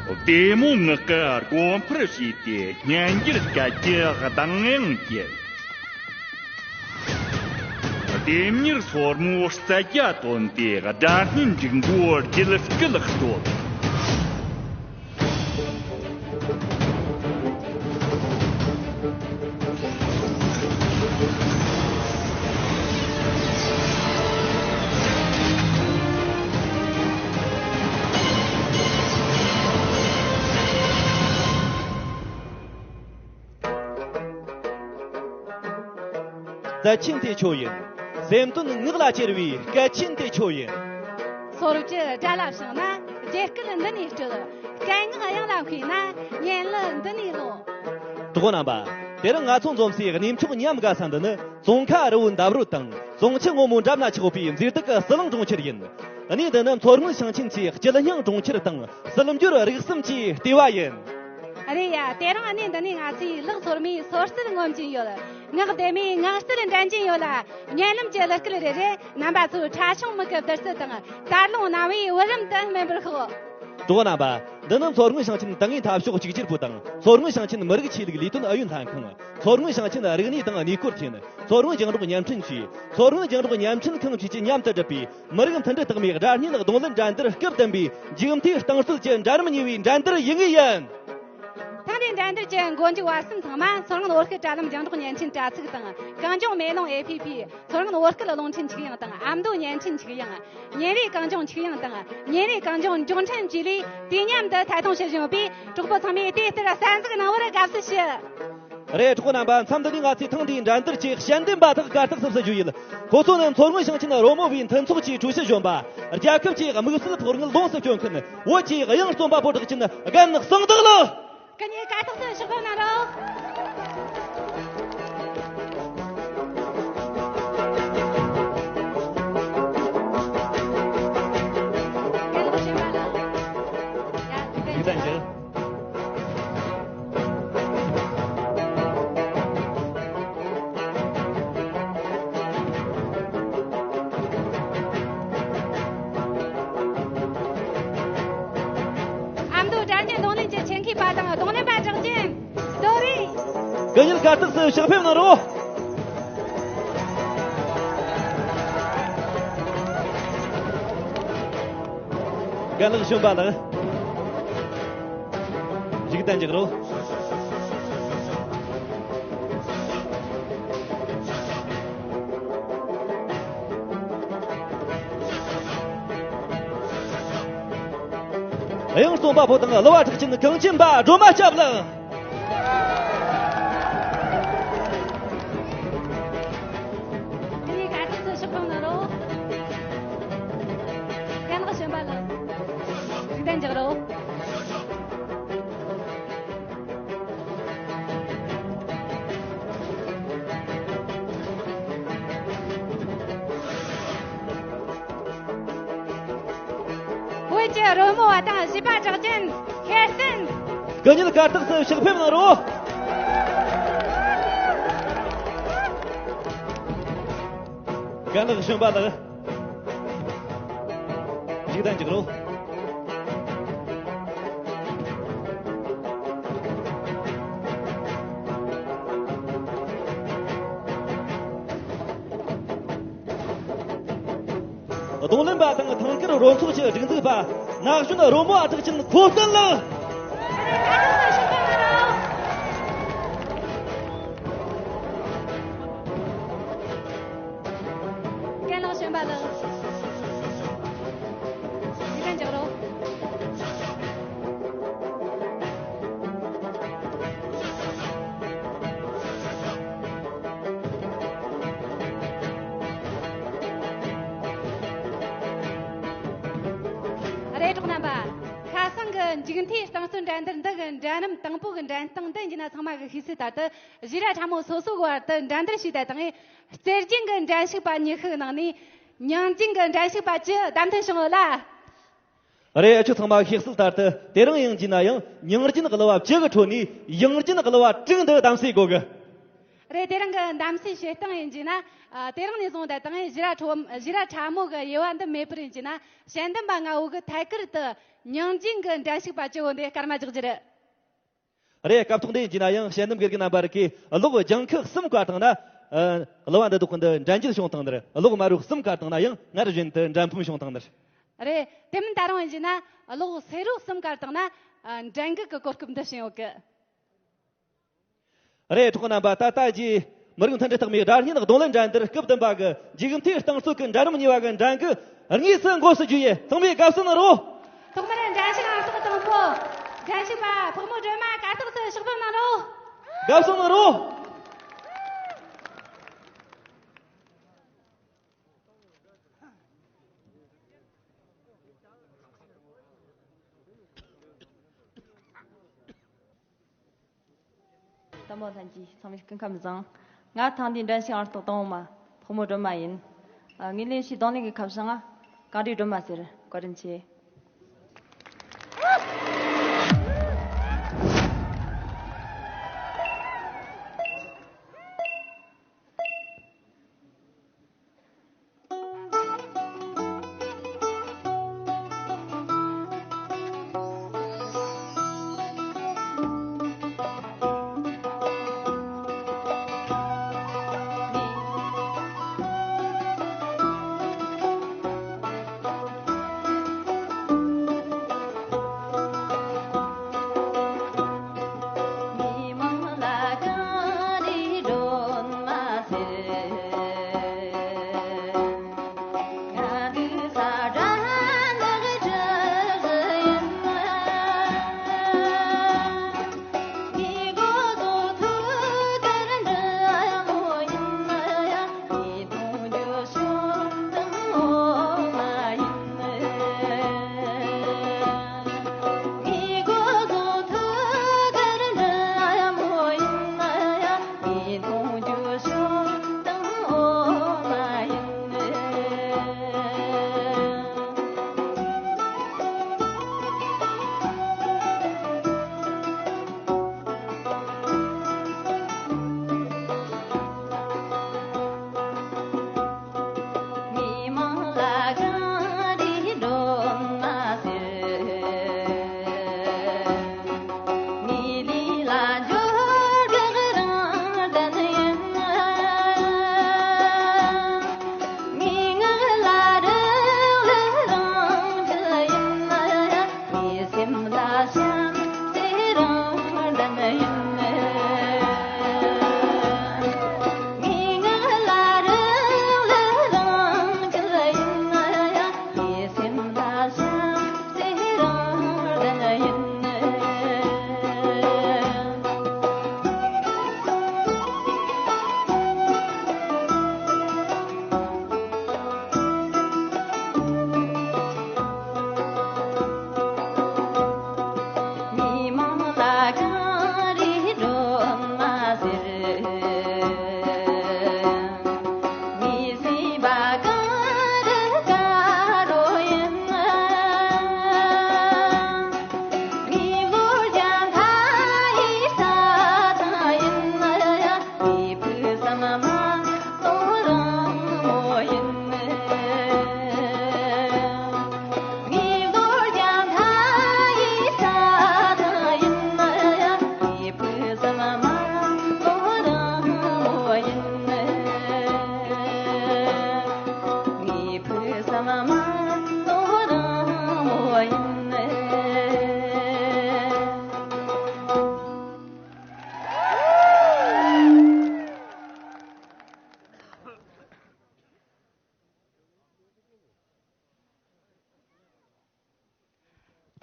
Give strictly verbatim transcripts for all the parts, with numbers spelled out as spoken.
བདེ་མོ་ངག་གི་སྒོ་འཕར་ཕྱེས་ཏེ་སྙན་འགྱུར་སྐད་ཀྱི་གདངས་དབྱངས་བསྐྱེད། ལྡེམ་མྱུར་སོར་མོའི་རྩལ་རྒྱ་བཏོན་ཏེ་སྒྲ་སྙན་འབྲུག་མགོའི་རྒྱུད་སྐུད་བསྟོད། རྩལ་ཆེན་དེ་ཁྱོད་ཡིན། སེམས་དོན་ངག་ལ་གྱེར་བའི་སྐད་ཆེན་དེ་ཁྱོད་ཡིན། སོར་བཅུ་སྒྲ་ལ་བྱང་ན་རྒྱལ་སྐད་འདི་ནས་སྤྲུལ། སྐད་ངག་དབྱངས་ལ་མཁས་ན་སྙན་གླུ་འདི་ནས་ཀློག། གྲོགས་པོ་རྣམ་པ། དེ་རིང་ང་ཚོ་འཛོམས་སའི་གནས་མཆོག་ཉམས་དགའ་ས་འདི་ནི་ཙོང་ཁ་རི་བོའི་འདབས་རོལ་དང་ཙོང་ཆུ་སྔོན་མོའི་འགྲམ་ན་ཆགས་པའི་མཛེས་སྡུག་གི་ཟི་ལིང་གྲོང་ཁྱེར་ཡིན། གནས་འདི་ནི་མཚོ་སྔོན་ཞིང་ཆེན་གྱི་སྐྱིད་སྙིང་གྲོང་ཁྱེར་དང་སྲིད་འབྱོར་རིག་གསུམ་གྱི་ལྟེ་བ་ཡིན། རེད་ཡ། དེ་རིང་གནས་འདི་ནས་ང་ཚོས་ལག་ཚོར་མའི་སོར་རྩལ་ངོམ་གྱིན་ཡོད། ངག་བདེ་མོའི་ངག་རྩལ་འགྲན་གྱིན་ཡོད་ལ། སྙན་ལམ་གྱི་གླུ་སྐད་རེ་རེ་རྣམ་པ་ཚོའི་ཕྲ་ཕྱོགས་མིག་གི་བདུད་རྩི་དང་དར་ལུང་རྣ་བའི་བུ་རམ་དུ་སྨིན་པར་ཤོག། གྲོགས་པོ་རྣམ་པ། འདི་ནི་མཚོ་སྔོན་ཞིང་ཆེན་ཏང་ཨུའི་འཐབ་ཕྱོགས་གཅིག་གྱུར་པུའུ་དང་མཚོ་སྔོན་ཞིང་ཆེན་མི་རིགས་ཆོས་ལུགས་ལས་དོན་ཨུ་ཡོན་ལྷན་ཁང་། མཚོ་སྔོན་ཞིང་ཆེན་རིག་གནས་དང་གནས་སྐོར་ཐིན། མཚོ་སྔོན་རྒྱང་སྒྲོག་བརྙན་འཕྲིན་ཅུས། མཚོ་སྔོན་རྒྱང་སྒྲོག་བརྙན་འཕྲིན་ཁང་བཅས་ཀྱིས་མཉམ་དུ་བསྒྲུབས་པའི་མི་རིགས་མཐུན་སྒྲིལ་རྟགས་མའི་སྒྲ་སྙན་རྡུང་ལེན་འགྲན་བསྡུར་སྐབས་བདུན་པའི་མཇུག་མཐའི་རྟིང་རྩོད་ཀྱི་འདྲ་མཉམ་གཉིས་པའི་འགྲན་བསྡུར་ཡུལ་དངོས་ཡིན། ཐེངས་འདིའི་འགྲན་བསྡུར་གྱི་མགོ་མཇུག་བར་གསུམ་ཚང་མ་མཚོ་སྔོན་བོད་སྐད་དྲ་ལམ་རྒྱང་སྒྲོག་བརྙན་འཕྲིན་དྲ་ཚིགས་དང་། གངས་ལྗོངས་མེ་ལོང་ཨེ་ཕི་ཕི། མཚོ་སྔོན་བོད་སྐད་རླུང་འཕྲིན་ཆིག་དབྱིངས་དང་ཨ་མདོ་བརྙན་འཕྲིན་ཆིག་དབྱིངས། ཉིན་རེའི་གངས་ལྗོངས་ཆིག་དབྱིངས་དང་ཉིན་རེའི་གངས་ལྗོངས་མགྱོགས་འཕྲིན་བཅས་ལས་དུས་མཉམ་དུ་ཐད་གཏོང་བྱེད་བཞིན་ཡོད་པས། གྲོགས་པོ་ཚང་མས་དེ་ལྟར་གསན་གཟིགས་གནང་བར་དགའ་བསུ་ཞུ། རེད། གྲོགས་པོ་རྣམ་པ། མཚམས་འདི་ནས་ང་ཚོས་ཐེངས་འདིའི་འགྲན་བསྡུར་གྱི་དཔྱད་འདེམས་པ་དག་གར་སྟེགས་སུ་བསུ་རྒྱུ་ཡིན། ཁོ་ཚོ་ནི་མཚོ་སྔོན་ཞིང་ཆེན་རོལ་མོ་བའི་མཐུན་ཚོགས་ཀྱི་ཀྲུའུ་ཞི་གཞོན་པ། རྒྱལ་ཁབ་ཀྱི་དམིགས་བསལ་ཕོགས་དངུལ་ལོངས་སུ་སྤྱོད་མཁན་བོད་ཀྱི་དབྱངས་རྩོམ་པ་པོ་གྲགས་ཅན་རྒན་གསང་བདག་ལགས། སྐུ་ཉིད་གར་སྟེགས་སུ་ཕྱག་ཕེབས་གནང་རོགས། རྒན་ལགས་གཞོན་པ་ལགས། ཡ། ཡིག་ཚང་ཞིག། ཨ་མདོ་སྒྲ་སྙན་རྡུང་ལེན་གྱི་ཆེད་མཁས་པ་དང་རྡུང་ལེན་པ་གྲགས་ཅན་རྡོ་རིང་། སྐུ་ཉིད་གར་སྟེགས་སུ་ཕྱག་ཕེབས་གནང་རོགས། རྒན་ལགས་གཞོན་པ་ལགས། ཡིག་ཚང་འཇགས་རོགས། དབྱངས་རྩོམ་པ་པོ་དང་གླུ་བ་གྲགས་ཅན་གངས་ཅན་པ་སྒྲོལ་མ་སྐྱབས་ལགས། དེ་ནས་གར་སྟེགས་སུ་ཕྱག་ཕེབས་གནང་རོགས། རྒན་ལགས་གཞོན་པ་ལགས། ཡིག་ཚང་འཇགས་རོགས། བོད་ཀྱི་རོལ་མོ་བ་དང་གཞས་པ་གྲགས་ཅན་ཤེར་སེན། སྐུ་ཉིད་གར་སྟེགས་སུ་ཕྱག་ཕེབས་གནང་རོགས། རྒན་ལགས་གཞོན་པ་ལགས། ཡིག་ཚང་འཇགས་རོགས། རྡུང་ལེན་པ་དང་ཐང་དཀར་རོལ་ཚོགས་ཀྱི་སྒྲིག་འཛུགས་པ་ན་གཞོན་རོལ་མོ་བ་གྲགས་ཅན་ཐོབ་བསྟན་ལགས། རྒན་ལགས་གཞོན་པ་ལགས། ཡིག་ཚང་འཇགས་རོགས། རེད། གྲོགས་རྣམ་པ། ཁ་སང་གི་མཇུག་མཐའི་རྟིང་རྩོད་འགྲན་བསྡུར་འདི་གི་འགྲན་རིམ་དང་པོ་གི་འགྲན་སྟངས་འདི་ཡིན་ན། ཚང་མ་གིས་ཤེས་གསལ་ལྟར་དུ་གཞས་ར་ཕྲ་མོ་སོ་སོ་གི་བར་དུ་འགྲན་བསྡུར་བྱས་ཏེ་དང་། རྩེད་འགྲན་གྱི་འགྲན་ཞུགས་པ་ཉི་ཤུ་གི་ནང་ནས་མྱིང་རྒྱན་གྱི་འགྲན་ཞུགས་པ་བཅུ་བདམས་ཐོན་བྱུང་ཡོད་ལ། རེད། ཁྱོད་ཚང་མ་ཤེས་གསལ་ལྟར་དུ་དེ་རིང་ཡང་བགྱིས་ན་ཡང་མྱིང་རྒྱན་གླུ་བ་བཅུ་གི་ཁྲོད་ནས་མྱིང་རྒྱན་གླུ་བ་དྲུག་འདི་བདམས་སྲིད་དགོས་གི། རེད། དེ་རིང་གི་གདམ་གསེས་བྱེད་སྟངས་ཡིན་གྱི་ན། ཨ། དེ་རིང་ནས་བཟུང་སྟེ་ད་ངས་ཞི་ར་ཁྲོ་བོ། ཞི་ར་ཁྲ་མོ་གི་དབྱེ་བ་འདི་མེད་པར་ཡིན་གྱི་ན། དཔྱད་འདེམས་པ་ལྔ་བོ་གི་ཐད་ཀར་དུ་ཉིང་ཅིང་གི་འགྲན་ཞུགས་པ་བཅུ་བོ་འདི་སྐར་མ་རྒྱག་རྒྱུ་རེད། རེད། སྐབས་ཐོག་འདི་ཡིན་གྱི་ན་ཡང་དཔྱད་འདེམས་དགེ་རྒན་རྣམ་པ་རིགས་ཀྱིས་གློག་ལྗང་ཁུ་གསུམ་བཀར་བཏང་ན། ཨ། གླུ་བ་འདི་དག་གི་འདི་འགྲན་རྒྱུ་བྱུང་བཏང་ནི་རེད། གློག་དམར་པོ་གསུམ་བཀར་བཏང་ན་ཡང་སྔར་བཞིན་དུ་འགྲན་ཕམ་བྱུང་བཏང་ནི་རེད། རེད། དེ་མིན་ད་རུང་ཡིན་གྱི་ན་གློག་སེར་པོ་གསུམ་བཀར་བཏང་ན། ཨ། འགྲན་འགུལ་གྱི་གོ་སྐབས་འདི་བྱིན་ཡོད་གི། རེད། གྲོགས་རྣམ་པ། ད་ལྟ་རྗེས་མི་རིགས་མཐུན་སྒྲིལ་རྟགས་མའི་སྒྲ་སྙན་རྡུང་ལེན་འགྲན་བསྡུར་སྐབས་བདུན་པ་གི་མཇུག་མཐའི་རྟིང་རྩོད་ཀྱི་འགྲན་རིམ་གཉིས་པ་གི་འགྲན་འགུལ་དངོས་སུ་འགོ་ཚུགས་རྒྱུ་ཡིན། ཚང་མས་དགའ་བསུ་གནང་རོགས། ཐོག་མར་འགྲན་ཞུགས་ཨང་རྟགས་དང་པོ། འགྲན་ཞུགས་པ་ཕག་མོ་སྒྲོལ་མ་གར་སྟེགས་སུ་ཕྱག་ཕེབས་གནང་རོགས། དགའ་བསུ་གནང་རོགས། ལྟད་མོ་ལྷན་རྒྱས་ཚང་མས་སྐུ་ཁམས་བཟང་། ང་ཐེངས་འདིའི་འགྲན་ཞུགས་ཨང་རྟགས་དང་པོ་མ་ཕག་མོ་སྒྲོལ་མ་ཡིན། ཨ། ངའི་ལས་བྱེད་རྡུང་ལེན་གྱི་ཁ་བྱང་ང་གངས་རིའི་སྒྲོལ་མ་ཟེར། བཀའ་དྲིན་ཆེ།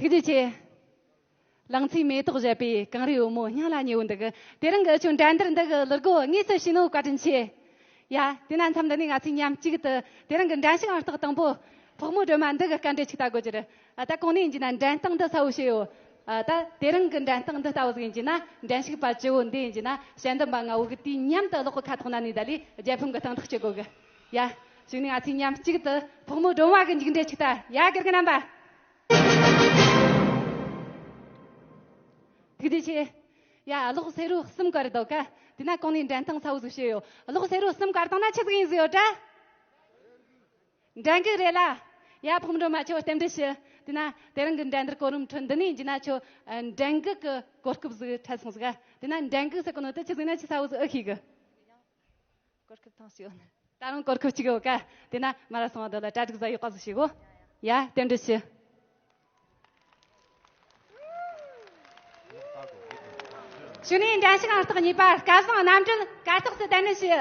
ཐུགས་རྗེ་ཆེ། ལང་ཚོའི་མེ་ཏོག་བཞད་པའི་གངས་རིའི་བུ་མོ་སྙིང་ལ་ཉེ་བོ་འདི་གི། དེ་རིང་གི་ཆོ་འགྲན་བསྡུར་འདི་གི་གླུ་སྒོ་དངོས་སུ་ཕྱེས་ནོ་བཀའ་དྲིན་ཆེ། ཡ། དེ་ན་མཚམས་འདི་ནས་ང་ཚོས་མཉམ་གཅིག་ཏུ་དེ་རིང་གི་འགྲན་ཞུགས་ཨང་རྟགས་དང་པོ་ཕག་མོ་སྒྲོལ་མ་འདི་གི་སྐར་འགྲེལ་ཅིག་ལྟ་དགོས་ཀྱི་རེད། ཨ། ད་གོང་ནས་ཡིན་གྱི་ན་འགྲན་སྟངས་འདི་གསལ་བོ་བཤད་ཡོད། ཨ། ད་དེ་རིང་གི་འགྲན་སྟངས་འདི་ལྟ་བུ་ཟིག་ཡིན་གྱི་ན། འགྲན་ཞུགས་པ་བཅུ་བོ་འདི་ཡིན་གྱི་ན། དཔྱད་འདེམས་པ་ལྔ་བོ་གི་དུས་མཉམ་དུ་གློག་གི་ཁ་ཐོག་ན་ནས་ད་ལས་རྒྱལ་ཕམ་གི་སྟེང་ཐག་གཅོད་དགོས་གི། ཡ། གཞུག་ནས་ང་ཚོས་མཉམ་གཅིག་ཏུ་ཕག་མོ་སྒྲོལ་མ་གི་མཇུག་འབྲས་ཅིག་ལྟ་ཡ། དགེ་རྒན་རྣམ་པ། ཐུགས་རྗེ་ཆེ། ཡ། གློག་སེར་པོ་གསུམ་བཀར་འདུག་ག་དེ་ན་གོང་ནས་འགྲན་སྟངས་གསལ་བོ་ཟིག་བྱས་ཡོད། གློག་སེར་པོ་གསུམ་བཀར་བཏང་ན་ཆི་ཟིག་ཡིན་ཟིག་ཡོད་དྲ། འགྲན་གི་རེད་ལ། ཡ། ཕོགས་འགྲོ་མ་ཆེ་བ་རྟེན་འབྲེལ་ཞུ། དེ་ན་དེ་རིང་གི་འགྲན་བསྡུར་གོ་རིམ་ཁྲོད་འདི་ནས་འཇི་ན་ཆོ་འགྲན་གི་གི་གོ་སྐབས་ཟིག་འཕྲད་སོང་ཟིག་དེ་ན་འགྲན་གི་ཟེར་གོ་ནོ་དེ་ཆི་ཟིག་ན་ཆི་གསལ་བོ་ཟིག་ཨེ་ཤེས་གི་གོ་སྐབས་ཐང་ཞིག་ཡོད། ད་རུང་གོ་སྐབས་གཅིག་ཡོད་ཀ་དེ་ན་མ་ར་སོང་བ་དོ་ལ་གྲ་སྒྲིག་ཟ་ཡོད་ཀ་ཟིག་ཞིག་གོ་ཡ། རྟེན་འབྲེལ་ཞུ། གཞུག་ནས་འགྲན་ཞུགས་ཨང་རྟགས་གཉིས་པ་སྐལ་བཟང་རྣམ་གྲོལ་གར་སྟེགས་སུ་གདན་འདྲེན་ཞུ།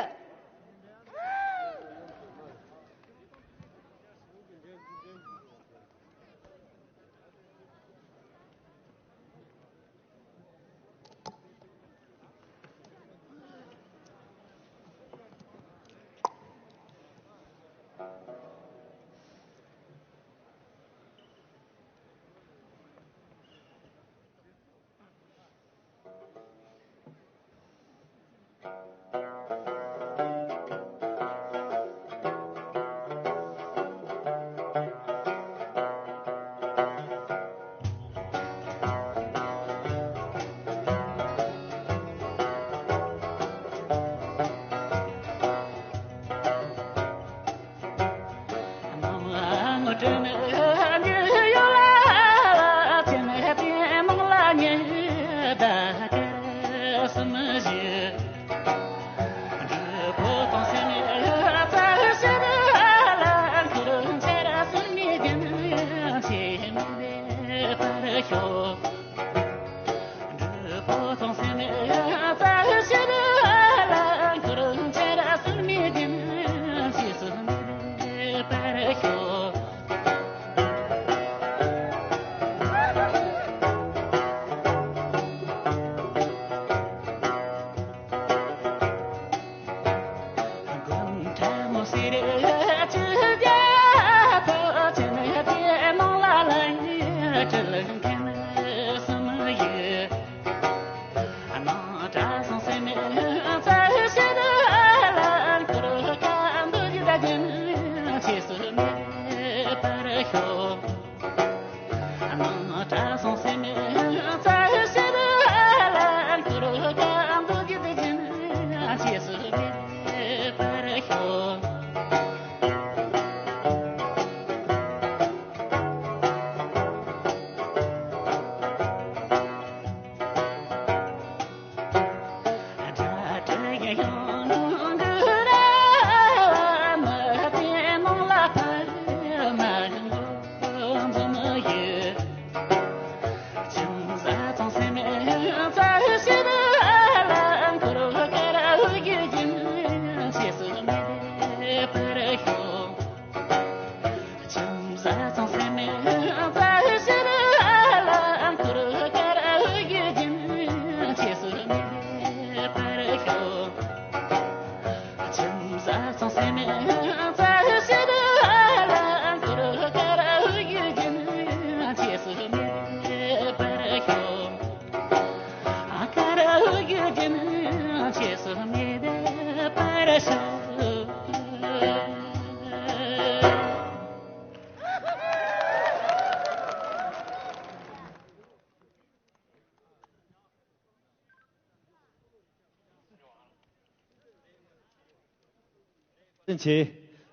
བཀའ་དྲིན་ཆེ།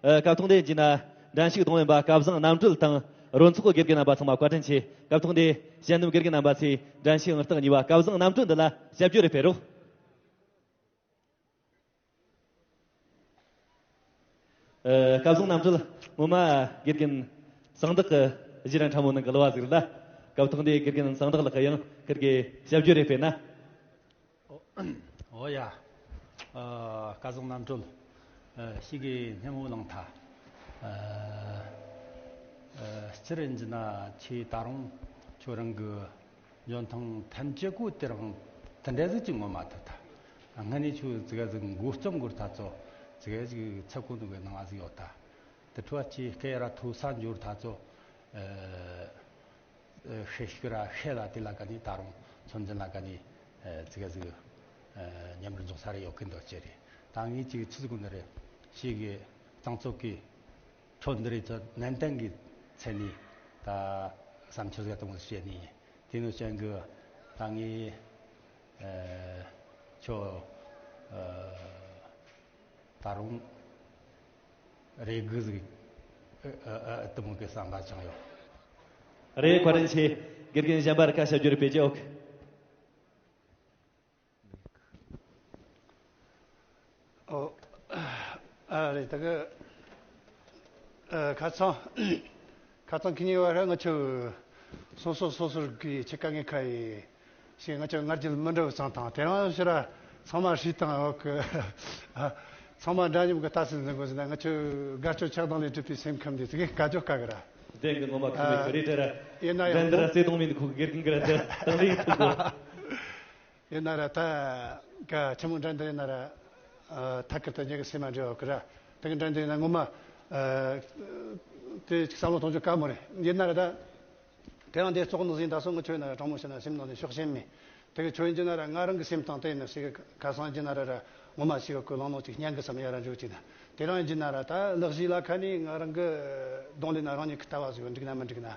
ཨ། སྐབས་ཐོག་འདིར་འཇུག་ན་འགྲན་ཞུགས་གཏོང་མཁན་པ་སྐལ་བཟང་རྣམ་གྲོལ་དང་རོལ་ཚོགས་དགེ་རྒན་རྣམ་པ་ཚང་མ་བཀའ་དྲིན་ཆེ། སྐབས་ཐོག་འདིར་གཞལ་འདེམས་དགེ་རྒན་རྣམ་པ་ཚོས་འགྲན་ཞུགས་ཨང་རྟགས་གཉིས་པ་སྐལ་བཟང་རྣམ་གྲོལ་འདི་ལ་ཞབས་ཞུ་རེ་ཕུལ་རོགས། ཨ། སྐལ་བཟང་རྣམ་གྲོལ་ངོ་མ་དགེ་རྒན་གསང་བདག་གི་གཞས་ར་ཕྲ་མོ་ནང་གི་གླུ་བ་ཟིག་རེད་ལ། སྐབས་ཐོག་འདིར་དགེ་རྒན་གསང་བདག་ལགས་ཀྱིས་ཡང་ཁིར་གི་ཞབས་ཞུ་རེ་སྤེལ་ན། ཨོ་ཡ། ཨ། སྐལ་བཟང་རྣམ་གྲོལ། ཨ། ཤེས་གི་སྙན་མོ་གནང་ཐལ། ཨ། ཨ། སྤྱིར་ཡིན་གྱི་ན་ཁྱེད་ད་རུང་ཁྱོད་རང་གི་འཇོན་ཐང་ཐམས་ཅད་ཀོ་དེ་རང་དེ་འདྲ་ཟིག་ཅིག་ངོ་མ་ཐུབ་ཐལ། སྔ་ནས་ཁྱོད་ཙི་ག་ཟིག་མགོ་རྩོམ་དགོས་ཐ་ཚོ་ཙི་ག་ཟིག་ཚ་ཁོ་འདུག་གི་ནང་ང་ཟིག་ཡོད་ཐལ། དེ་འཕྲོ་ཅི་སྐད་ར་མཐོ་ས་འབྱོར་ཐ་ཚོ། ཨ། ཨ། ཤེས་ཤིག་ར་ཤེས་ལ་དེ་ལ་ཀ་ནི་ད་རུང་ཚོད་འཛིན་ལ་ཀ་ནི། ཨ། ཙི་ག་ཟིག་ཨ། ཉམས་རུ་འཇོག་ས་རེ་ཡོད་གི་འདོད་ཅེ་རེད། ད་ངས་ཅིག་ཆི་ཟིག་གོ་ནི་རེད། ཤེས་གི་གཙང་ཚོགས་ཀྱི་ཁྲོད་འདི་རེད་ཚོ་ནན་ཏན་གྱི་མཚན་ནི་ད་བསམ་ཚུལ་ཟིག་གཏོང་བཤད་ནི་དེ་ནོ་ཅན་གི་ད་ངས་ ཨ། ཁྱོད། ཨ། ད་རུང་རེ་སྒུག་ཟིག་ཨ། ཨ། ཨ། དེ་མོ་གི་བསམ་པ་བཅངས་ཡོད། རེད། བཀའ་དྲིན་ཆེ། དགེ་རྒན་གཞན་པར་ཁ་བཤད་རྒྱུ་རེད་པས་ཀྱི་ཨོ། ཨོ། ཨ། རེད། ད་གི། ཨ། ཁ་སང་། ཁ་སང་ཁི་ཉིན་བར་ང་ཚོ་སོ་སོ་སོ་སོར་གི་ཆེ་ཀ་ངེ་ཁ་ཡི་ཞེས་ང་ཚོ་ང་རྒྱལ་མི་འདྲ་བ་ཚང་དང་དེ་རང་ཕྱིར་ཚང་མ་ཧྲིལ་དང་འོག་གི་ཚང་མ་འདྲ་མཉམ་གི་ལྟ་ཚུལ་འཛིན་དགོས་ཟེར་ན། ང་ཚོ་དགའ་སྐྱོ་ཆགས་སྡང་ལས་གྲུབ་པའི་སེམས་ཁམས་འདི་ཚིག་གི་བཀའ་ཅོག་བཀའ་གི་ར། དེ་གི་ངོ་མ་ཁུ་མི་ཁུ་རེད་དེ་ར། ཡིན་ན་ཡང་འདི་ར་བརྩེ་དུང་མིན་ཁུ་གི་དགེ་རྒན་གི་ར་དེ་དང་ལེན་ཐུབ་གོ། ཡིན་ན་ར་ད་ག་ཆི་མོ་འདྲ་འདི་ཡིན་ན་ར། ཨ། ཐད་ཀར་དུ་ཉེ་གི་སེམས་མ་འདྲེས་བ་གི་ར། དེ་གི་འདྲ་འདི་ཡིན་ན་ངོ་མ། ཨ། དེ་ཅིག་བསམ་བློ་གཏོང་རྒྱུ་དཀའ་མོ་རེད། ཡིན་ན་ར་ད་དེ་རང་དེ་ཙོག་ནི་ཟིན་ད་སོ་ངི་ཆོས་ན་ར་དྲང་མོ་བཤད་ན་སེམས་ནང་ནས་ཕྱོགས་ཞེན་མེད། དེ་གི་ཆོས་ཡིན་རྒྱུ་ན་ར་ང་རང་གི་སེམས་སྟེང་དེ་ཡིན་ན་ཞིག་གི་ཁ་སང་རྒྱུ་ན་ར་ར་ངོ་མ་ཞིག་གི་ལང་ལོང་ཅིག་སྙན་གི་བསམ་ཡ་ར་འཇོག་ཅིག་ན། དེ་རང་ཡིན་རྒྱུ་ན་ར་ད་ལག་གཞི་ལ་ཁ་ནས་ང་རང་གི་རྡུང་ལེན་ན་རང་ཉིད་ཀྱི་ལྟ་བ་ཟིག་འགྲིག་ན་མི་འགྲིག་ན།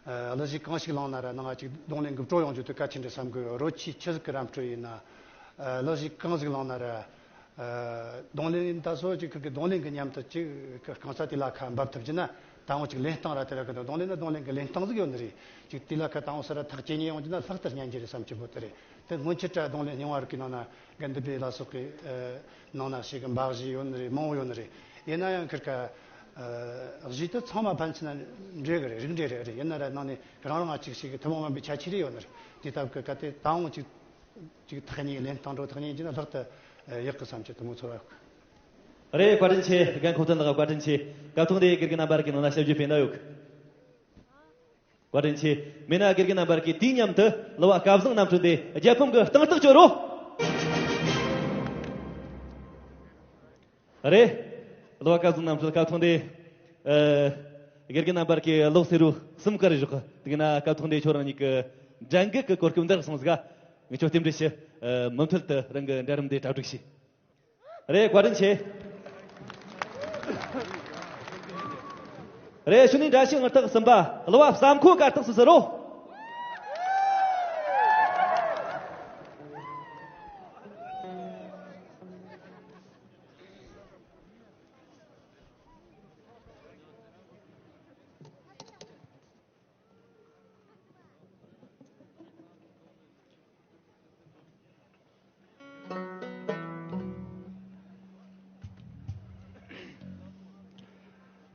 ཨ། གླུ་གཞས་གང་ཞིག་བླངས་ན་ར་ནང་ང་ཅིག་རྡུང་ལེན་གྱི་སྤྲོ་ཡོང་རྒྱུ་དེ་གལ་ཆེན་རེད་བསམ་གི་ཡོད། རོལ་ཆས་ཆི་ཟིག་གི་ར་སྤྲོད་ཡིན་ན། ཨ། གླུ་གཞས་གང་ཞིག་བླངས་ན་ར། ཨ། རྡུང་ལེན་ད་སོ་ཅིག་ཁུར་གི་རྡུང་ལེན་གི་མཉམ་དུ་ཅིག་གི་རྐང་ཚ་དེ་ལ་ཁ་འབབ་ཐུབ་རྒྱུ་ན་ད་འོང་ཅིག་ལེན་སྟངས་ར་དེ་ར་གི་འདུག་རྡུང་ལེན་ནི་རྡུང་ལེན་གི་ལེན་སྟངས་ཟིག་ཡོད་ནི་རེད། ཅིག་དེ་ལ་ཁ་ད་འོང་ས་ར་ཐག་ཇེ་ཉེ་ཡོང་རྒྱུ་ན་ལྷག་ཏུ་སྙན་རྒྱུ་རེད་བསམ་གྱི་འདུག་དེ་རེད། དེ་སྔོན་ཆད་ར་རྡུང་ལེན་རྙིང་བ་རིག་གི་ནང་ན་གན་དི་པེ་ལ་སོགས་ཀྱི། ཨ། ནང་ན་ཞིག་གི་འབའ་གཞས་ཡོད་ནི་རེད། མང་བོ་ཡོད་ནི་རེད། ཡིན་ན་ཡང་ཁིར་ཀ། ཨ། གཞས་དེ་ཚང་མ་ཕན་ཚུན་ན་འདྲེས་གི་རེད། རིགས་འདྲེས་རེད། རེད། ཡིན་ན་ར་ནང་ནས་རང་རང་ང་ཅིག་ཞིག་གི་ཐུན་མོང་མིན་པའི་ཁྱད་ཆོས་རེ་ཡོད་ནི་རེད། དེ་ལྟ་བུ་གི་གལ་ཏེ་ད་འོང་ཅིག་ཅིག་ཐག་ཉེ་ལེན་སྟངས་འགྲོ་ཐག་ཉེ་ཡིན་ན་ལྷག་ཏུ་ཡག་གི་བསམ་གྱི་དུ་མོ་ཚོར་བ། རེད། བཀའ་དྲིན་ཆེ། རྒན་ཁོག་ཐོན་ལགས། བཀའ་དྲིན་ཆེ། སྐབས་ཐོག་འདི་དགེ་རྒན་རྣམ་པར་གི་ནང་ན་ཞབས་ཞུ་སྤེལ་ན་ཡོད། བཀའ་དྲིན་ཆེ། མེད་ན་དགེ་རྒན་རྣམ་པར་གྱིས་དུས་མཉམ་དུ་གླུ་བ་སྐལ་བཟང་རྣམ་གྲོལ་དེ་རྒྱལ་ཕམ་གྱི་གཏིང་ཐག་གཅོད་རོགས། རེད། གླུ་བ་སྐལ་བཟང་རྣམ་གྲོལ་སྐབས་ཐོག་འདི། ཨ། དགེ་རྒན་རྣམ་པར་གྱིས་གློག་སེར་རུ་གསུམ་བཀར་བཞག་གི་འདུག་ན། སྐབས་ཐོག་འདི་ཁྱོད་རང་ཉིད་ཀྱི་འགྲན་འགུལ་གྱི་གོ་སྐབས་འདི་རག་སོང་ཟིག་ངས་ཁྱོད་རྟེན་འབྲེལ་ཞུ། ཨ། མུ་མཐུད་དུ་རང་གི་འདྲ་རིམ་འདི་གྲ་སྒྲིག་བྱོས། རེད། བཀའ་དྲིན་ཆེ། རེད། གཞུག་ནས་འགྲན་ཞུགས་ངར་ཐག་གསུམ་པ་གླུ་བ་བསམ་ཁོ་གར་སྟེགས་སུ་ཟུར་རོ།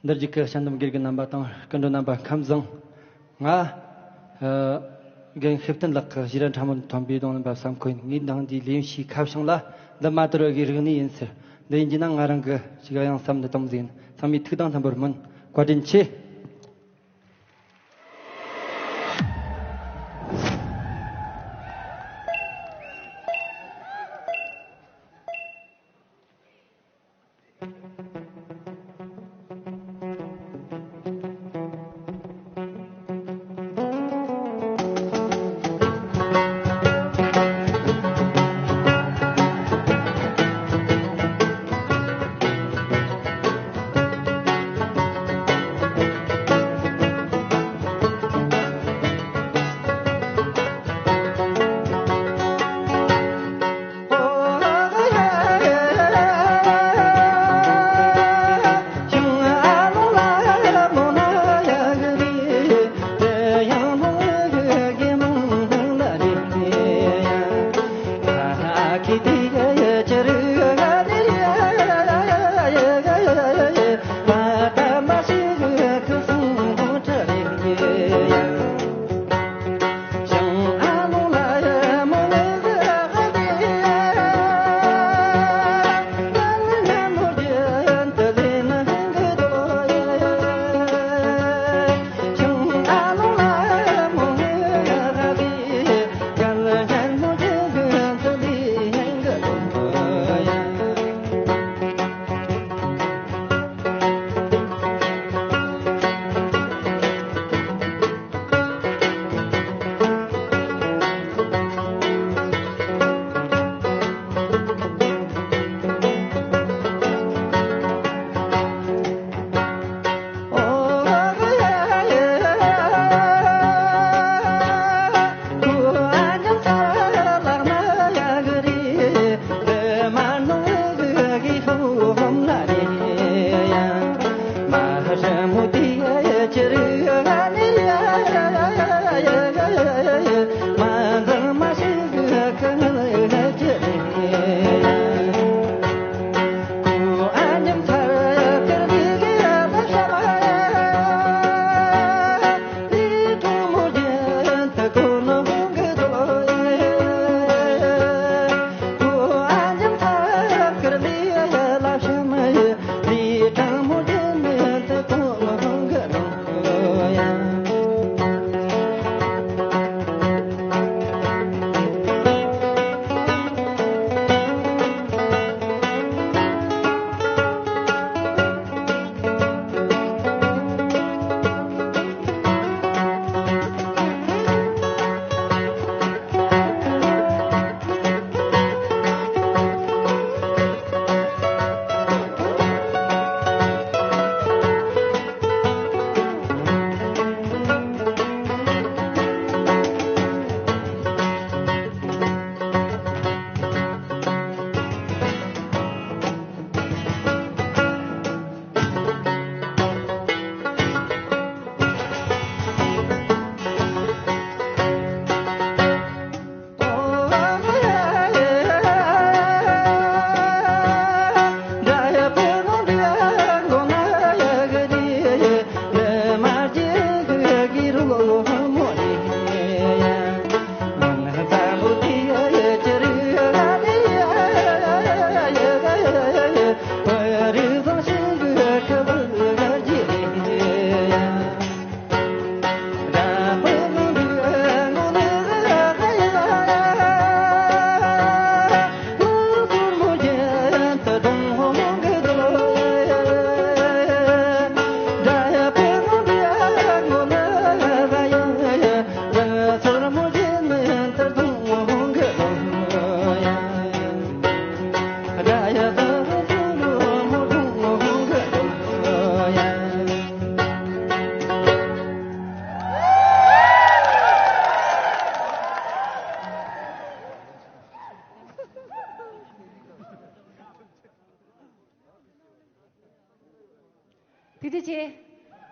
འདིར་བརྒྱུད་ཀྱི་དཔྱད་འདེམས་དགེ་རྒན་རྣམ་པ་དང་སྐུ་མགྲོན་རྣམ་པ་ཁམས་བཟང་། ང་། ཨ། རྒན་ཤེས་བསྟན་ལགས་ཀྱི་ཞིག་ར་ཕྲ་མོ་ཐོན་པའི་རྡུང་ལེན་པ་བསམ་ཁོ་ཡིན། ངའི་འདང་འདིའི་ལེའུ་ཕྱིའི་ཁ་བྱང་ལ་འདི་མ་དོར་བའི་རིག་གནས་ཡིན་ཟེར། འདི་ཡིན་གྱི་ན་ང་རང་གི་ཞིག་གཡང་བསམ་འདི་དང་ཟིན་ཚང་མའི་ཐུགས་དང་མཐུན་པར་སྨོན། བཀའ་དྲིན་ཆེ།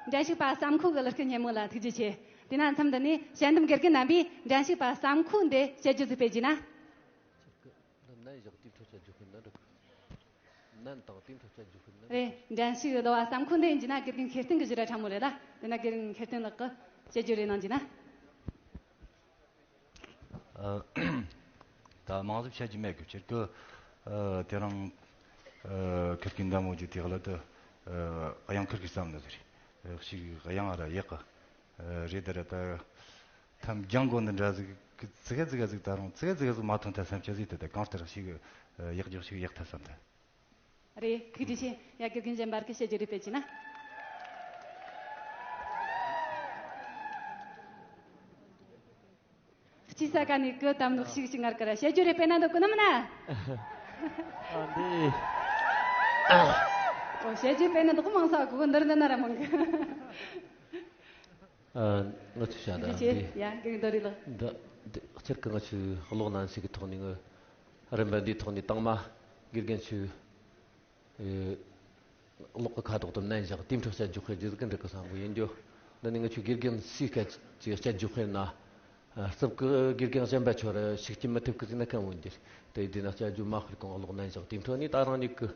འགྲན་ཞུགས་པ་བསམ་ཁོ་གི་ལག་སྐུ་སྙན་མོ་ལ་ཐུགས་རྗེ་ཆེ། དེས་ན་མཚམས་འདི་ནས་དཔྱད་འདེམས་དགེ་རྒན་རྣམ་པས་འགྲན་ཞུགས་པ་བསམ་ཁོ་འདི་དཔྱད་བརྗོད་ཟིག་སྤེལ་རྒྱུ་ན། འདི་ནན་བཞག་དེའི་ཁྲོད་དཔྱད་བརྗོད་སྤེལ་ན་འགྲིག་ནན་དང་དེའི་ཁྲོད་དཔྱད་བརྗོད་སྤེལ་ན་རེད། འགྲན་ཞུགས་ཟླ་བ་བསམ་ཁོ་འདི་ཡིན་རྒྱུ་ན་དགེ་རྒན་མཁས་བསྟན་གི་བཞུགས་ར་ཕྲ་མོ་རེད་ལ། དེ་ན་དགེ་རྒན་མཁས་བསྟན་ལགས་ཀྱི་དཔྱད་བརྗོད་རེ་གནང་རྒྱུ་ན། ཨ། ད་མང་ཟབ་བཤད་རྒྱུ་མེད་གི། ཁྱེད་ཀྱི་ཨ་དེ་རིང་ཨ་ཁིར་གི་འདམ་འོ་ཇི་དེ་ག་ལ་དུ་ཨ་གཡང་ཁིར་གི་བསམ་ནི་ཟེར། ཞིག་གཡང་ཨ་ར་ཡག་གི་རེད། ད་ར་ད་ཐམ་རྒྱང་གོ་འདི་འདྲ་ཟིག་ཙི་གེ་ཙི་གེ་ཟིག་ད་རུང་ཙི་གེ་ཙི་གེ་ཟིག་མ་ཐོན་ཐལ་བསམ་ཆ་ཟིག་དེ་ད་གང་ལྟར་ཞིག་ཡག་རྒྱག་ཞིག་ཡག་ཐལ་བསམ་ད། རེད། ཁུ་ཅི་ཆེ། ཡ་དགེ་རྒན་གཞན་པར་གི་དཔྱད་བརྗོད་རེ་སྤེལ་གྱི་ན། སྤྱི་ས་ག་ནས་ཀི་དམ་ལུགས་ཤིག་ཤིག་ངར་ཀི་ར་དཔྱད་བརྗོད་རེ་སྤེལ་ན་འདོད་གི་ནམ་ན། ཨ་འདི། ཨོ་དཔྱད་བརྗོད་སྤེལ་ན་འདོད་གི་མང་ས་གོ་གི་འདིར་འདི་ན་ར་མང་གི། ཨ་ང་ཚོས་བྱ་ད་ཁུ་ཅི་ཆེ། འདི། ཡ་དགེ་རྒན་རྡོ་རི་ལགས། འདི་འདི་སྤྱིར་གི་ང་ཚོས་གློག་ནན་ཞིག་གི་ཐོག་ནས་ངི་རིམ་པ་འདིའི་ཐོག་ནས་དང་མ་དགེ་རྒན་ཚོས། ཨེ། གློག་གི་ཁ་དོག་དུ་མནན་བཞག་དེའི་འཕྲོ་དཔྱད་བརྗོད་སྤེལ་རྒྱུ་ཟིག་གི་འགྲིག་གི་བསམ་གི་ཡིན་རྒྱུ། འདི་ནི་ང་ཆོའི་དགེ་རྒན་སུས་སྐད་ཀྱི་དཔྱད་བརྗོད་སྤེལ་ན། ཨ། རྩིབ་ཀྱི་དགེ་རྒན་གཞན་པ་ཆོ་ར་ཞིག་སྐྱེ་མི་ཐུབ་གི་ཟིག་ན་གང་འོན་འགྱུར། དེ་དེ་ན་དཔྱད་བརྗོད་མ་སྤེལ་གོང་གློག་མནན་བཞག་དེའི་འཕྲོ་ནས་ད་རང་ཉིད་ཀྱི་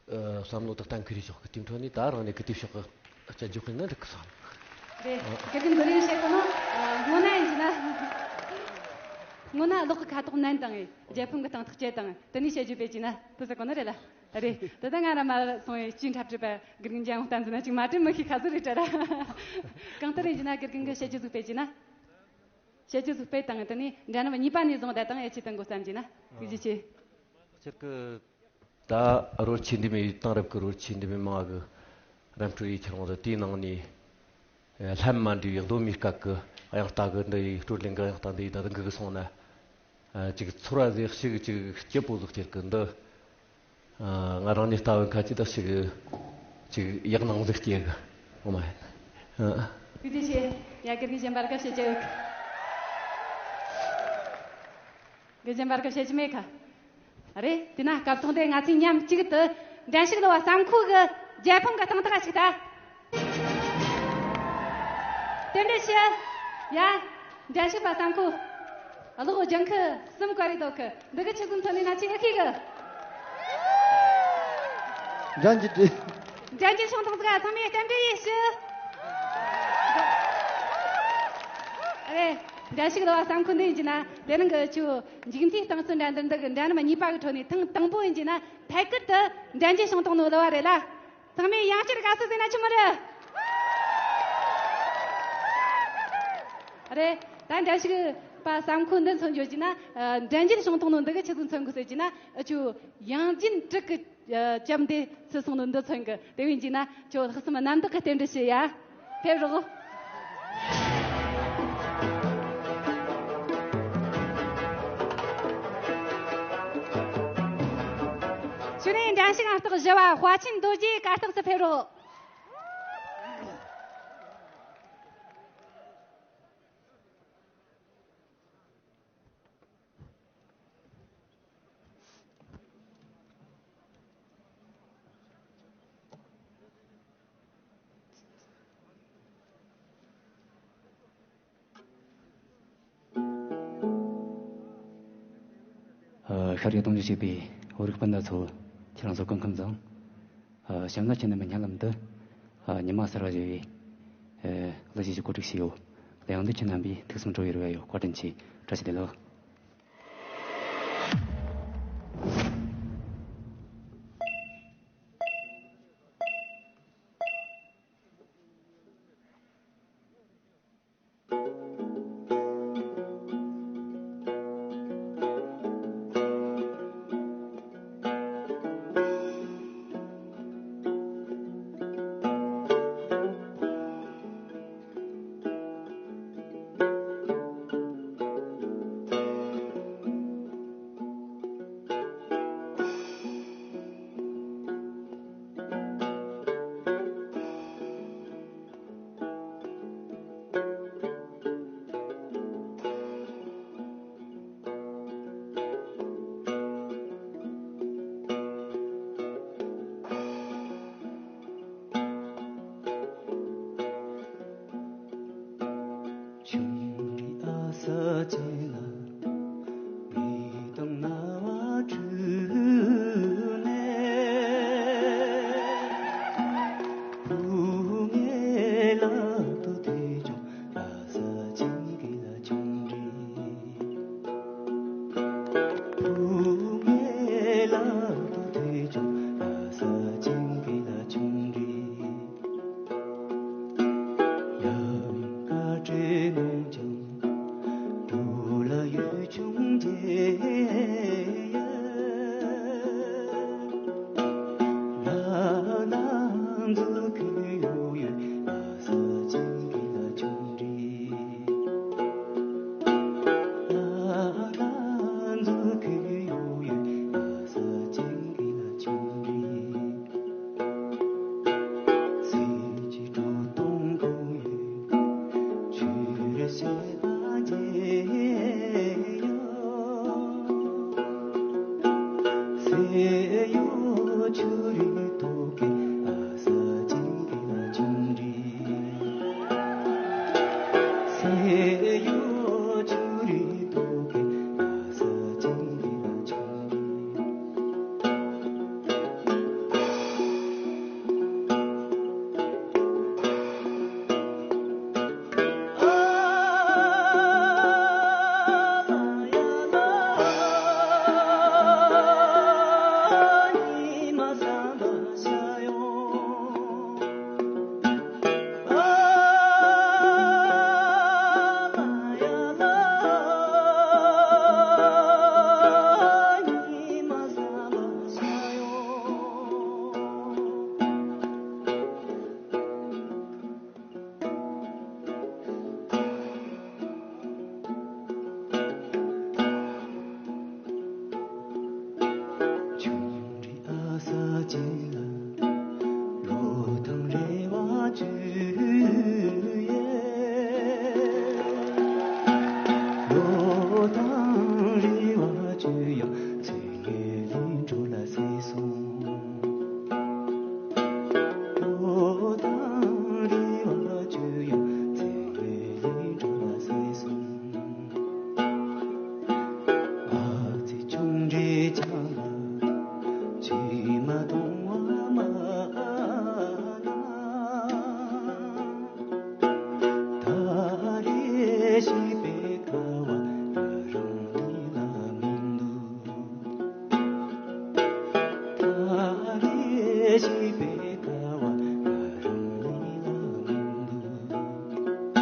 ཨ་བསམ་བློ་དག་གཏན་འཁེལ་རེ་ཞོག་གི། དེའི་འཕྲོ་ནས་ད་རང་ཉིད་ཀྱི་དེ་ཕྱོགས་ཀྱི་དཔྱད་བརྗོད་སྤེལ་ན་འགྲིག་གི་བསམ། རེད། དགེ་རྒན་རྡོ་རིང་བཤད་གོ་ནོ། ཨ། སྔོན་ན་ཡིན་ན། སྔོན་ན་གློག་གི་ཁ་དོག་མནན་དང་། རྒྱལ་ཕམ་གི་སྟེང་ཐག་བཅད་དང་། དེ་ནས་དཔྱད་བརྗོད་སྤེལ་གྱི་ན་དེ་ཟེར་གོ་ནི་རེད་ལ། རེད། དེ་ད་ང་ར་མ་སོང་བའི་སྤྱིའི་འཁྲབ་ཁྲིད་པ་དགེ་རྒན་རྒྱལ་ཡོངས་བསྟན་འཛིན་ན་ཅིག་མ་དྲན་མི་ཤེས་ཁ་ཟིག་རེད་དྲ་ར། གང་ལྟར་ཡིན་གྱི་ན་དགེ་རྒན་གི་དཔྱད་བརྗོད་ཟིག་སྤེལ་གྱི་ན། དཔྱད་བརྗོད་ཟིག་སྤེལ་དང་། དེ་ནས་འདྲ་རྣམ་གཉིས་པ་ནས་བཟུང་བསྡད་དང་ཨེ་ཆི་དང་གོ་བསམ་གྱི་ན། ཐུགས་རྗེ་ཆེ། སྤྱིར་གི། ད་རོལ་ཆེན་འདི་མི་དེང་རབས་ཀྱི་རོལ་ཆེན་འདི་མི་མང་གི་རམ་སྤྲོད་ཡིག་ཁྱེར་འོང་ཟིག་དེའི་ནང་ནས། ཨེ། ལྷམ་མ་འདྲེས་པའི་གདོད་མའི་སྐད་ཀྱི་དབྱངས་རྟ་གི་འདི་ཡི་སྤྲོད་ལེན་གི་དབྱངས་རྟ་འདི་ཡི་ད་དུང་གི་སོང་ན། ཨ། ཅིག་ཚོར་བ་ཟིག་ཞིག་ཅིག་སྐྱིད་པོ་ཟིག་སྟེར་གི་འདི། ཨ། ང་རང་ཉིད་ལྟ་བུ་ཁ་ཅིག་ད་ཞིག་ཅིག་ཡག་སྣང་ཟིག་སྐྱེ་གི། ཨོ་མ། ཨ། ཐུགས་རྗེ་ཆེ། ཡ་དགེ་རྒན་གཞན་པར་ག་དཔྱད་བརྗོད་ཡོད་གི། དགེ་རྒན་གཞན་པར་ག་དཔྱད་བརྗོད་མེད་ག། རེད། དེ་ན་སྐབས་ཐོག་འདི་ང་ཚོས་མཉམ་གཅིག་ཏུ་འགྲན་ཞུགས་ཟླ་བ་བསམ་ཁོ་གི་རྒྱལ་ཕམ་གི་སྟེང་ཐག་ཅིག་ད། རྟེན་འབྲེལ་ཞུ། ཡ། འགྲན་ཞུགས་པ་བསམ་ཁོ། གློག་ལྗང་ཁུ་གསུམ་བཀར་རེ་འདུག་གི། འདི་གི་ཆུ་ཚོད་ཐོན་ནས་ན་ཆི་ཨེ་ཤེས་གི། འགྲན་གྱི་འགྲན་གྱི་ཤོང་ཐོང་ཟིག་ཚང་མས་རྟེན་འབྲེལ་ཡེ་ཞུ། རེད། འགྲན་ཞུགས་ཟླ་བ་བསམ་ཁོ་འདི་ཡིན་གྱི་ན་དེ་རིང་གི་ཆུ་འཇིག་མཐའི་སྟེང་སུ་འགྲན་བསྡུར་འདི་གི་འགྲན་རིམ་གཉིས་པ་གི་ཁྲོད་ནས་ཐེངས་དང་པོ་ཡིན་གྱི་ན་ཐད་ཀར་དུ་འགྲན་གྱི་ཤོང་ཐོང་ནོ་ལ་བ་རེད་ལ། ཚང་མས་ཡང་བསྐྱར་དགའ་བསུ་ཟེར་ན་ཆི་མོ་རེད། རེད། ད་འགྲན་ཞུགས་པ་བསམ་ཁོ་འདི་མཚོན་ཡོད་ཀྱི་ན། ཨ། འགྲན་རྒྱལ་བྱུང་ཐོག་ནོ་འདི་གི་ཆི་ཟིག་མཚོན་དགོས་ཟེར་གྱི་ན། ཨ། ཆུ་ཡང་རྒྱུན་དྲུག་གི་ཨ། ལྕམ་དེ་ཚུད་སོང་ནོ་འདི་མཚོན་གི། དེ་བས་ཀྱི་ན་ཁྱོད་ལྷག་བསམ་རྣམ་དག་གི་རྟེན་འབྲེལ་ཞུ་ཡ། ཕེབས་རོགས། གཞུག་ནས་འགྲན་ཞུགས་ཨང་རྟགས་བཞི་བ་དཔའ་ཆེན་རྡོ་རྗེ་གར་སྟེགས་སུ་ཕེབས་རོགས། ཨ། ཤར་རྒྱག་གཏོང་རྒྱུ་བྱས་པའི་བོད་རིགས་སྤུན་ཟླ་ཚོ། ཁྱེད་རང་ཚོ་སྐུ་ཁམས་བཟང་། ཨ། གཤམ་ལ་ཁྱེད་རྣམ་པའི་སྙན་ལམ་དུ། ཨ། ཉི་མ་གསར་བ་ཞེས་པའི། ཨ། གླུ་གཞས་ཤིག་གོ་སྒྲིག་བྱས་ཡོད། གླུ་དབྱངས་འདི་ཁྱེད་རྣམ་པས་ཐུགས་སུ་འགྲོ་བའི་རེ་བ་ཡོད། བཀའ་དྲིན་ཆེ། བཀྲ་ཤིས་བདེ་ལེགས། ས་ཆེན་ལ་མེ་དང་རྣ་བ་འཁྲུལ་ནས། བུ་ངའི་ལག་ཏུ་ཐོས་བྱུང་། ལྷ་ས་ཆེན་གྱི་ལ་ཆུང་འདྲིས། བུ་ངའི་ལག་ཏུ་ཐོས་བྱུང་། ལྷ་ས་ཆེན་གྱི་ལ་ཆུང་འདྲིས། ཡབ་ཡུམ་བཀའ་དྲིན་གནང་བྱུང་། འགྲོ་ལ་ཡུལ་ཆུང་རྗེ་ཡབ། ལ་ལ་མཛོད་ཁུལ་ཡོད་ཡོད། ལྷ་ས་ཆེན་གྱི་ལ་ཆུང་འདྲིས། ལ་ལ་མཛོད་ཁུལ་ཡོད་ཡོད། ལྷ་ས་ཆེན་གྱི་ལ་ཆུང་འདྲིས། སྲས་ཀྱི་གྲོགས་དང་གང་ཡོད། ཆོས་རེ་བཤད་པ་མཇལ་ཡོད། སྲས་གཡོག་ཆུ་རུད་ཐོག་གི་ལྷ་ས་ཆེན་གྱི་ལ་ཆུང་འདྲིས། སྲས་གཡོག་ཆུ་རུད་ཐོག་གི་ལྷ་ས་ཆེན་གྱི་ལ་ཆུང་འདྲིས། ཆུང་འདྲིས་ཨ་ས་ཅན་ལ། ལོ་དང་རེ་བ་བཅོལ་ཡས། ལོ་དང་རེ་བ་བཅོལ་ཡང་། ཚེ་འགའི་ལས་འཕྲོ་ལ་ཟད་སོང་། ལོ་དང་རེ་བ་བཅོལ་ཡང་། ཚེ་འགའི་ལས་འཕྲོ་ལ་ཟད་སོང་། ཨ་ཙི་ཆུང་འདྲིས་ཅག་ལ། ཕྱི་མ་གཏོང་བ་མ་གནང་། ད་རེས་ཤེས་པའི་སྐལ་བ་ང་རང་ཉིད་ལ་མི་འདུག། ད་རེས་ཤེས་པའི་སྐལ་བ་ང་རང་ཉིད་ལ་མི་འདུག།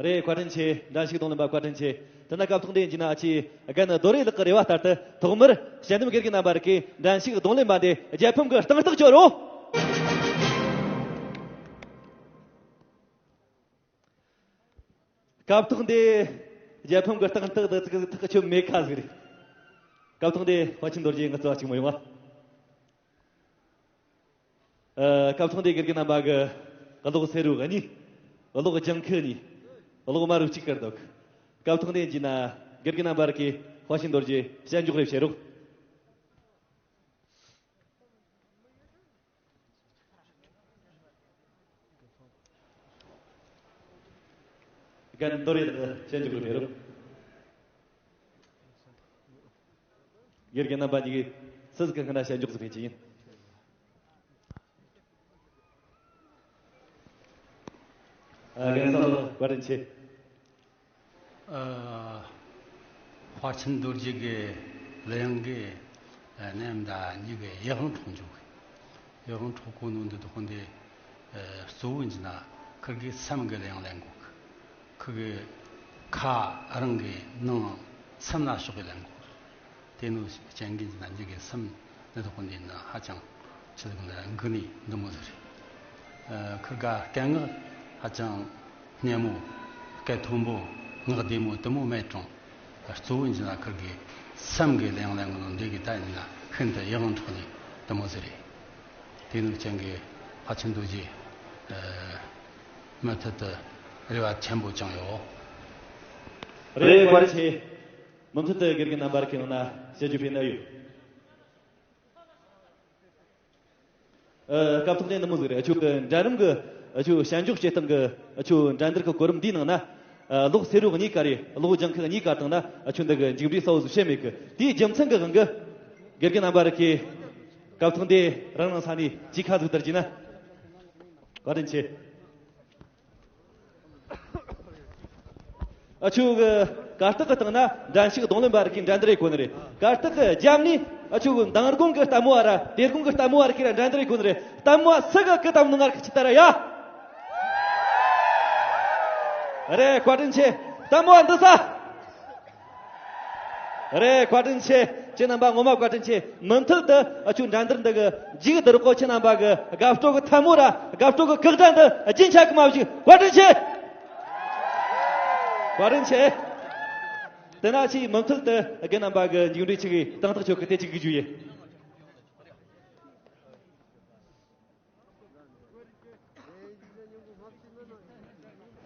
རེད། བཀའ་དྲིན་ཆེ། འགྲན་ཞུགས་རྡུང་ལེན་པ་བཀའ་དྲིན་ཆེ། དེ་ན་སྐབས་ཐོག་འདིའི་མཇུག་ན་ཨ་ཅེ་རྒན་རྡོ་རེ་ལགས་ཀྱི་རེ་བ་ལྟར་དུ། ཐོག་མར་དཔྱད་འདེམས་དགེ་རྒན་རྣམ་པ་རིགས་ཀྱིས་འགྲན་ཞུགས་རྡུང་ལེན་པ་འདི་རྒྱལ་ཕམ་གྱི་རྟིང་རྟགས་གཅོད་རོགས། སྐབས་ཐོག་འདི་རྒྱལ་ཕམ་གྱི་རྟིང་རྟགས་འདི་ཐག་ཆོད་མེད་ཁ་ཟིག་རེད། སྐབས་ཐོག་འདི་དཔའ་ཆེན་རྡོ་རྗེ་ངི་ཚོ་གཅིག་མོ་ཡོང་བ། ཨ། སྐབས་ཐོག་འདི་དགེ་རྒན་རྣམ་པ་གི་གློག་སེར་རུ་གཉིས། གློག་ལྗང་ཁུ་གཉིས། གློག་དམར་རུ་གཅིག་བཀར་འདུག་སྐབས་ཐོག་འདི་ཡིན་ན་དགེ་རྒན་རྣམ་པ་གི་དཔའ་ཆེན་རྡོ་རྗེ་བྱ་འཇོག་རེ་བྱེད་རོགས། རྒན་རྡོ་རྗེ་དང་བྱ་འཇོག་རེ་བྱེད་རོགས། དགེ་རྒན་རྣམ་པ་གཉིས་ཀྱིས་སུ་ཟིག་གི་སྔ་ན་བྱ་འཇོག་ཟིག་བྱེད་ཀྱི་ཡིན། ཨ། རྒན་བསམ་བློ་བཀའ་དྲིན་ཆེ། ཨ། དཔའ་ཆེན་རྡོ་རྗེ་གི་གླུ་དབྱངས་གི་ཨ་ནེམ་ད་ཉི་གི་ཡིད་དབང་འཕྲོག་འཇུག་གི། ཡིད་དབང་འཕྲོག་གོ་ནོ་འདི་དག་འདི་ཨ་གཙོ་བོ་ཡིན་ན་ཁིར་གི་སེམས་གི་གླུ་དབྱངས་ལེན་གོ་གི། ཁིར་གི་ཁ་རང་གི་ནང་སེམས་ལ་ཕྱོགས་གི་ལེན་གོ་གི། དེ་ནོ་སྤྱན་གི་ན་འདི་གི་སེམས་འདི་དག་འདི་ན་ཧ་ཅང་ཆི་ཟིག་ན་འགུ་ནི་འདི་མོ་ཟིག་རེད། ཨ། ཁིར་ག་སྐད་ངག་ཧ་ཅང་སྙན་མོ། སྐད་མཐོན་པོ། ངག་བདེ་མོ་དེ་མོ་མེད་ཀྱང་། གཙོ་བོ་ཡིན་ན་ཁིར་གི་སེམས་གི་གླུ་དབྱངས་ལེན་གོ་ནོ་འདི་གི་ད་ཡིན་ན་ཤིན་ཏུ་ཡིད་དབང་འཕྲོག་ནི་འདི་མོ་ཟིག་རེད། དེ་ནོ་སྤྱན་གི་དཔའ་ཆེན་རྡོ་རྗེ་ཨ་མུ་མཐུད་དུ་རེ་བ་ཆེན་པོ་བཅངས་ཡོད། རེད། བཀའ་དྲིན་ཆེ། མུ་མཐུད་དུ་དགེ་རྒན་རྣམ་པར་ཁྱེད་རང་ན་བྱ་འཇོག་ཕེབས་ན་ཡོད། ཨ། སྐབས་ཐོག་དེ་འདི་མོ་ཟིག་རེད། ཨ་ཆོ་གི་འགྲན་རིམ་གི་ཨ་ཆོ་བྱ་འཇོག་བྱེད་སྟངས་གི་ཨ་ཆོ་འགྲན་བསྡུར་གི་གོ་རིམ་འདིའི་ནང་ན། ཨ། གློག་སེར་རུ་གཉིས་ཀ་རེད། གློག་ལྗང་ཁུ་གཉིས་ཀ་དང་ན་ཨ་ཆོ་འདི་གི་མཇུག་འབྲས་གསལ་བོ་ཟིག་བཤད་མེད་གི། དེའི་རྒྱུ་མཚན་གི་དབང་གིས་དགེ་རྒན་རྣམ་པ་རིགས་ཀྱིས་སྐབས་ཐོག་འདི་རང་རང་ས་ནས་ཅིག་ཁ་ཟིག་བསྡུར་གྱིས་ན། བཀའ་དྲིན་ཆེ། ཨ་ཆོ་གི་གར་སྟེགས་གི་སྟེང་ན་འགྲན་ཞུགས་རྡུང་ལེན་པ་རིགས་ཀྱིས་འགྲན་བསྡུར་ཡེ་གོ་ནི་རེད། གར་སྟེགས་གི་རྒྱབ་ནས་ཨ་ཆོ་གི་མདང་དགོང་གི་ལྟད་མོ་བ་ར་དེ་དགོང་གི་ལྟད་མོ་བ་རིགས་ཀྱིས་ར་འགྲན་བསྡུར་ཡེ་གོ་ནི་རེད། ལྟད་མོ་བ་སུ་གི་གི་ལྟད་མོ་ནང་ང་རིགས་ཀྱིས་ལྟ་ར་ཡ། རེད། བཀའ་དྲིན་ཆེ། ལྟད་མོ་བ་འདི་ས། རེད། བཀའ་དྲིན་ཆེ། ཁྱེད་རྣམ་པ་ངོ་མ་བཀའ་དྲིན་ཆེ། མུ་མཐུད་དུ་ཨ་ཆོ་འགྲན་བསྡུར་འདི་གི་མཇུག་བསྡུ་རོགས། ཁྱེད་རྣམ་པ་གི་དགའ་སྤྲོ་གི་ཐལ་མོ་ར་དགའ་སྤྲོ་གི་ཀག་སྒྲ་འདི་རྒྱུན་ཆད་གི་མ་བཅུག་བཀའ་དྲིན་ཆེ། བཀའ་དྲིན་ཆེ། དེ་ན་ཆི་མུ་མཐུད་དུ་རྒན་རྣམ་པ་གི་མཇུག་འབྲས་ཆི་གི་དང་ཐག་ཆོད་གི་དེ་ཆི་གི་རྒྱུ་ཡིན།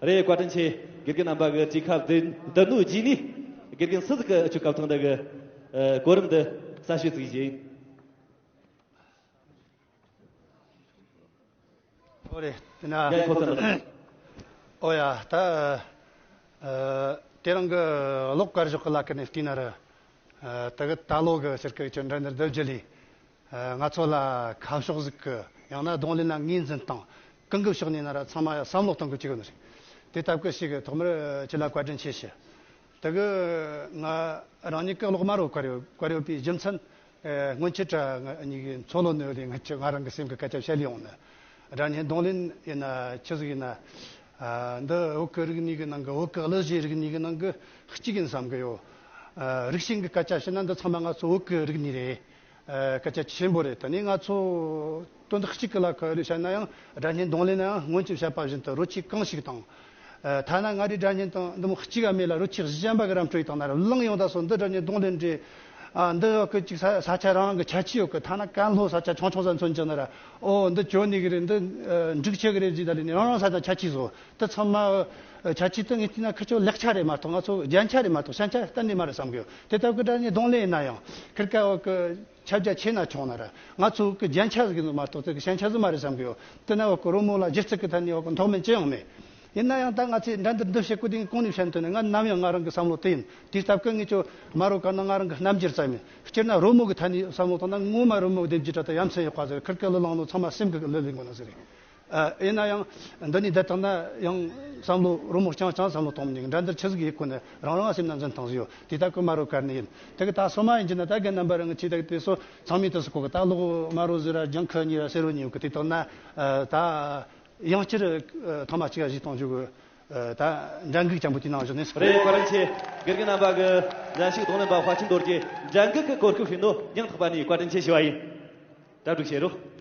རེད། བཀའ་དྲིན་ཆེ། དགེ་རྒན་རྣམ་པ་གི་ཅིག་ཁ་བདེ་བདེ་ནུ་ཇི་ནི་དགེ་རྒན་སི་ཟིག་གི་ཨ་ཆོ་སྐབས་ཐོག་འདི་གི་ཨ་གོ་རིམ་འདི་གསལ་བཤད་ཟིག་བྱེད། ཨོ་རེད། དེ་ན། ཡ་ཁོ་ཐག་ལ། ཨོ་ཡ། ད་ཨ་དེ་རིང་གི་གློག་དཀར་ཞོག་གི་ལ་ཀ་ནས་བལྟས་ན་ར། ཨ་ད་གི་ད་ལོ་གི་ཟེར་གི་ཆོ་འགྲན་བསྡུར་བསྡུ་རྒྱུ་ལས། ཨ་ང་ཚོ་ལ་ཁ་ཕྱོགས་ཟིག་གི་ཡང་ན་རྡུང་ལེན་ལ་ངོས་འཛིན་སྟངས་གང་གི་ཕྱོགས་ནས་ན་ར་ཚང་མ་ཡ་བསམ་བློ་གཏོང་གི་བཅུག་གི་ནི་རེད། དེ་སྟབས་གི་ཞིག་གི་ཐོག་མར་ཁྱེད་ལ་བཀའ་དྲིན་ཆེ་ཞུ། དེ་གི་ང་རང་ཉིད་གི་གློག་དམར་རུ་བཀར་ཡོད་བཀར་ཡོད་པའི་རྒྱུ་མཚན། ཨེ་སྔོན་ཆད་ར་ང་གཉིས་ཀྱི་མཚོ་ལྷོ་ནས་ལས་ང་ཆ་ང་རང་གི་སེམས་ཀྱི་སྐད་ཆ་བཤད་ལས་ཡོང་ནི། སྒྲ་སྙན་རྡུང་ལེན་ཡིན་ན་ཆི་ཟིག་ཡིན་ན། ཨ་འདི་བོད་ཀྱི་རིག་གནས་ཀྱི་ནང་གི་བོད་ཀྱི་གླུ་གཞས་རིག་གནས་ཀྱི་ནང་གི་གཅིག་ཡིན་བསམ་གི་ཡོད། ཨ་རིགས་ཞེན་གྱི་སྐད་ཆ་བཤད་ན་འདི་ཚང་མ་ང་ཚོ་བོད་ཀྱི་རིག་གནས་རེད། ཨ་སྐད་ཆ་ཆེན་པོ་རེད། ད་ནི་ང་ཚོ་དོན་དག་གཅིག་གི་ལ་ཁ་རེ་བཤད་ན་ཡང་སྒྲ་སྙན་རྡུང་ལེན་ན་ཡང་སྔོན་ཆད་བཤད་པ་བཞིན་དུ་རོལ་ཆས་གང་ཞིག་དང་། ཨ་ཐ་ན་ང་རའི་སྒྲ་སྙན་དང་འདི་མོ་གཅིག་ག་མེད་ལ་རོལ་ཆས་གཞན་པ་གི་རམ་འཕྲོད་དང་ན་ར་བླངས་ཡོང་ད་སོ་འདི་སྒྲ་སྙན་རྡུང་ལེན་རེད། ཨ་འདི་ཡོད་གི་ཅིག་ས་ས་ཆ་རང་གི་ཁྱད་ཆོས་ཡོད་གི། ཐ་ན་ཀན་ལྷོ་ས་ཆ་ཆུང་ཆུང་ས་མཚོན་ཅིག་ན་ར་ཨོ་འདི་ཅོ་ནི་གི་རེད། འདི་ཨ་འབྲུག་ཆུ་གི་རེད་ཟེར་ད་ལས་ནི་རང་རང་ས་ཆ་ཁྱད་ཆོས་བཟོ། དེ་ཚང་མ་ཨ་ཁྱད་ཆོས་དེ་ངས་བལྟས་ན་ཁི་ཆོ་ལེགས་ཆ་རེད་མ་གཏོགས་ང་ཚོ་རྒྱན་ཆ་རེད་མ་གཏོགས་ཞན་ཆ་གཏན་ནས་མ་རེད་བསམ་གི་ཡོད། དེ་ལྟ་བུ་གི་སྒྲ་སྙན་རྡུང་ལེན་ཡིན་ན་ཡང་ཁིར་ཀ་ཡོད་གི། ཁྱབ་རྒྱ་ཆེ་ན་ཆུང་ན་ར་ང་ཚོ་གི་རྒྱན་ཆ་ཟིག་ཡིན་མ་གཏོགས་དེ་གི་ཞན་ཆ་ཟིག་མ་རེད་བསམ་གི་ཡོད། དེ་ན་འོག་གི་རོལ་མོ་ལ་གཞི་རྩ་གི་ཐད་ནས་འོག་གི་མཐོ་དམན་ཅི་ཡང་མེད། ཡིན་ན་ཡང་ད་ང་ཚོས་འགྲན་བསྡུར་འདི་བྱེད་དགོས་དུས་གོང་ནས་བཤད་དོན་ནི་ང་ནམ་ཡང་ང་རང་གི་བསམ་བློ་དེ་ཡིན། དེའི་སྟབས་ཀྱིས་ངས་ཁྱོད་མ་རོ་ག་ན་ང་རང་གི་རྣམ་འགྱུར་ཙམ་ཡིན། སྤྱིར་ན་རོལ་མོ་གི་ཐད་ནས་བསམ་བློ་བཏང་ན་ངོ་མ་རོལ་མོ་གི་སྡེབ་ཀྱི་གྲལ་དུ་ཡ་མཚན་ཡོད་པ་ཟེར། ཁིར་ཀ་གླུ་བླངས་ནོ་ཚང་མ་སེམས་ཀྱི་གླུ་ལེན་དགོས་ན་ཟེར། ཨ་ཡིན་ན་ཡང་འདི་ནས་བསྡད་བཏང་ན་ཡང་བསམ་བློ་རོལ་མོ་རྐྱང་རྐྱང་བསམ་བློ་གཏོང་མི་ཉན། འགྲན་བསྡུར་ཆི་ཟིག་ཡེད་དགོས་ནི་རང་རང་སེམས་ན་འཛིན་སྟངས་ཟིག་ཡོད། དེ་ལྟ་གི་མ་རོ་གར་ནི་ཡིན། དེ་གི་ད་སོ་མ་ཡིན་གྱི་ན་ད་རྒན་རྣམ་པ་རང་གི་ཆེ་ད་གི་དེ་སོ་ཚང་མས་དུ་སུ་གོ་གི། ད་གློག་དམར་རོ་ཟིག་ར་ལྗང་ཁུ་གཉིས་ར་སེར་བོ་གཉིས་ཡོད་གི། དེ་ལྟར་ན་ཨ་ད་ཡང་སྤྱིར་ཨ་ཐོག་མ་གཅིག་ག་གཞིས་གཏོང་རྒྱུ་གི་ཨ་ད་འགྲན་འགུག་ཅན་པོ་དེ་ནང་བཞིན་ནས་སོ། རེད། བཀའ་དྲིན་ཆེ། དགེ་རྒན་རྣམ་པ་གི་འགྲན་ཞུགས་རྡུང་ལེན་པ་དཔའ་ཆེན་རྡོ་རྗེ་འགྲན་འགུག་གི་གོ་སྐབས་ཞིག་ནོ་སྙིང་ཐག་པ་ནས་བཀའ་དྲིན་ཆེ་ཞུ་བ་ཡིན། གྲ་སྒྲིག་བྱེད་རོགས།